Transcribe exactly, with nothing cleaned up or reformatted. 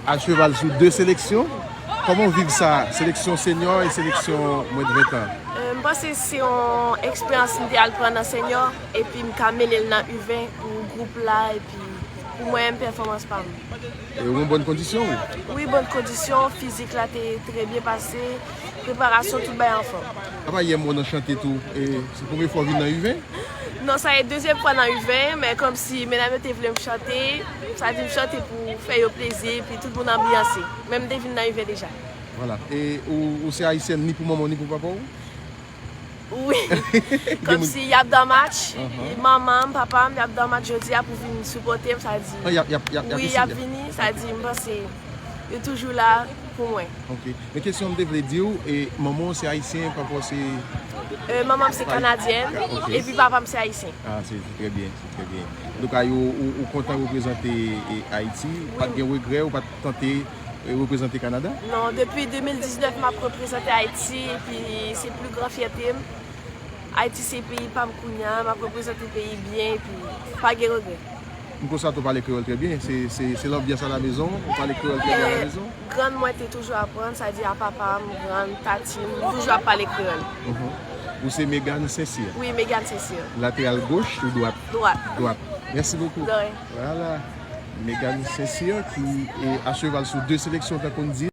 A cheval sou de seleksyon. Kòman w viv sa, seleksyon senyò e seleksyon mwens de ventan? Euh, m panse se yon eksperyans m te al pran nan senyò, epi m ka mennen l nan U ven pou gwoup la, epi pou mwen menm pèfòmans pa m. E ou an bòn kondisyon ou? Wi, bòn kondisyon, fizik la te trè byen pase, preparasyon, tout bagay anfòm. Apa yè m wè w nan chante tou, e se premye fwa w vin nan U ven? Non, sa e dezyèm fwa nan U ven, men kòmsi medam yo te vle m chante, sa di m chante pou fè yo plezi, epi tout moun anbyanse. Men m te vin nan U ven deja. Vwala. E ou, ou se ayisyèn ni pou manman w ni pou papa w? Wi. Kòmsi y ap dans match, manman m, papa m, y ap dans match jodi a pou vin sipòte m, sa di. Ah, y ap, y ap, y ap, y ap Wi, isi, y ap y ap- vini, sa di m panse yo toujou la pou mwen. Ok. Men kesyon m te vle di w, e manman w se ayisyen, papa w se... Euh, manman m se kanadyèn, Ok. Epi papa m se ayisyen. Ah, se se trè byen, se trè byen. Antouka, ou, ou, ou kontan reprezante, e, Ayiti, ou pa t gen regrè, ou pa t tante, e, reprezante Kanada? Non, depi de mil diznèf m ap reprezante Ayiti, epi se pli gran fyète m. Ayiti se peyi pa m kounye a, m ap reprezante peyi byen, epi pa gen regrè. M konstate w pale kreyòl trè byen. Se, se, se lanbyans alamezon, ou pale kreyòl trè byen alamezon? Grann mwen te toujou aprann, sa di a papa m, grann, tati m, toujou ap pale kreyòl. Mhm. Ou se Megan Saint-Cyr. Wi, Megan Saint-Cyr. Lateral goch ou dwat? Dwat. Dwat. Mèsi bokou. De rien. Vwala. Megan Saint-Cyr ki e a cheval sou de seleksyon, tankou n di.